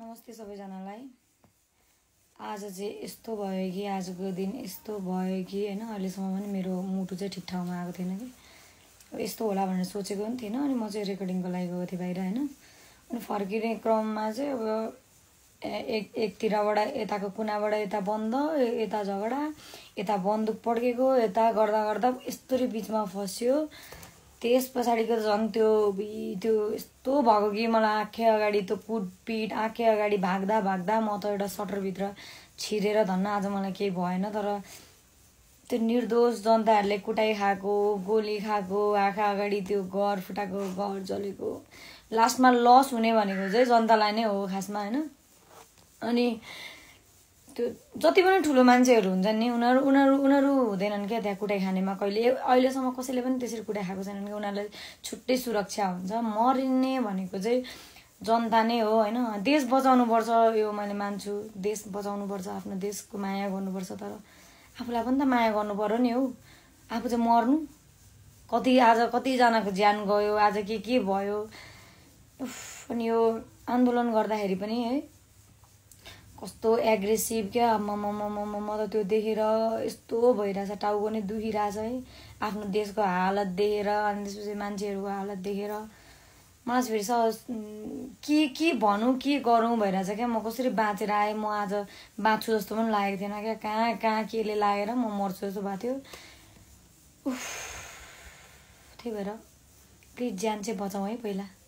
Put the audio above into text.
नमस्ते सबैजनालाई। आज चाहिँ यस्तो भयो कि आजको दिन यस्तो भयो कि हैन अहिलेसम्म पनि मेरो मुटु चाहिँ ठिक ठाउँमा आएको थिएन कि अब यस्तो होला भनेर सोचेको पनि थिएन। अनि म चाहिँ रेकर्डिङको लागि गएको थिएँ बाहिर हैन। अनि फर्किने क्रममा चाहिँ अब एकतिरबाट यताको कुनाबाट यता बन्द, यता झगडा, यता बन्दुक पड्केको, यता गर्दा गर्दा यस्तोरी बिचमा फस्यो। त्यस पछाडिको झन् त्यो यस्तो भएको कि मलाई आँखे अगाडि त्यो कुटपिट, आँखे अगाडि भाग्दा भाग्दा म त एउटा सटरभित्र छिरेर धन्न आज मलाई केही भएन। तर त्यो निर्दोष जनताहरूले कुटाइ खाएको, गोली खाएको, आँखा अगाडि त्यो घर फुटाएको, घर जलेको, लास्टमा लस हुने भनेको चाहिँ जनतालाई नै हो खासमा हैन। अनि त्यो जति पनि ठुलो मान्छेहरू हुन्छन् नि उनीहरू हुँदैनन् क्या त्यहाँ कुटाइ खानेमा। कहिले अहिलेसम्म कसैले पनि त्यसरी कुटाइ खाएको छैनन् कि उनीहरूलाई छुट्टै सुरक्षा हुन्छ। मरिने भनेको चाहिँ जनता नै हो हैन। देश बचाउनु पर्छ, यो मैले मान्छु। देश बचाउनु पर्छ, आफ्नो देशको माया गर्नुपर्छ। तर आफूलाई पनि त माया गर्नु पर्यो नि हौ। आफू चाहिँ मर्नु आज कतिजनाको ज्यान गयो, आज के भयो। अनि यो आन्दोलन गर्दाखेरि पनि है कस्तो एग्रेसिभ क्या म त त्यो देखेर यस्तो भइरहेछ, टाउको नै दुखिरहेछ है आफ्नो देशको हालत देखेर। अनि त्यसपछि मान्छेहरूको हालत देखेर मलाई फेरि के भनौँ के गरौँ भइरहेछ क्या। म कसरी बाँचेर आएँ, म आज बाँच्छु जस्तो पनि लागेको थिएन क्या। कहाँ केले लागेर म मर्छु जस्तो भएको थियो। त्यही भएर प्लिज ज्यान चाहिँ बचाउँ है पहिला।